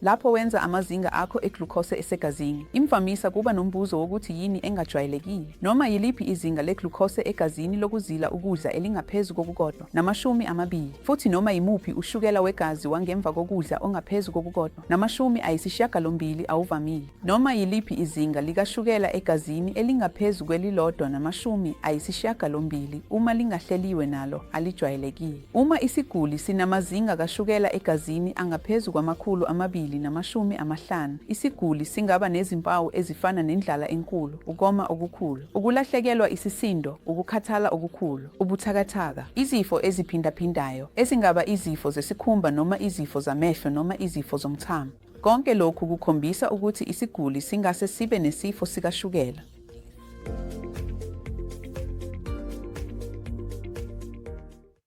Lapho wenza amazinga akho eglukhose esegazini, imvamisa kuba nombuzo wokuthi yini engajwayelekile. Noma yiliphi izinga leglukhose egazini lokuzila ukudla elingaphezu kokukodwa namashumi amabili, futhi noma yimuphi ushukela wegazi wangemva kokudla ongaphezu kokukodwa namashumi ayisishiyagalombili awuvamile. Noma yiliphi izinga likashukela egazini elingaphezu kwelilodwa namashumi ayisishiyagalombili uma lingahleliwe nalo alijwayelekile. Uma isiguli sinamazinga kashukela egazini angaphezu kwama-250, isiguli singaba nezimpawu ezifana nendlala enkulu, ukoma okukhulu, ukulahlekelwa isisindo, ukukhathala okukhulu, ubuthakathaka, izifo eziphindaphindayo, ezingaba izifo zesikhumba noma izifo zamehlo noma izifo zomchamo. Konke lokhu kukhombisa ukuthi isiguli singase sibe nesifo sikashukela.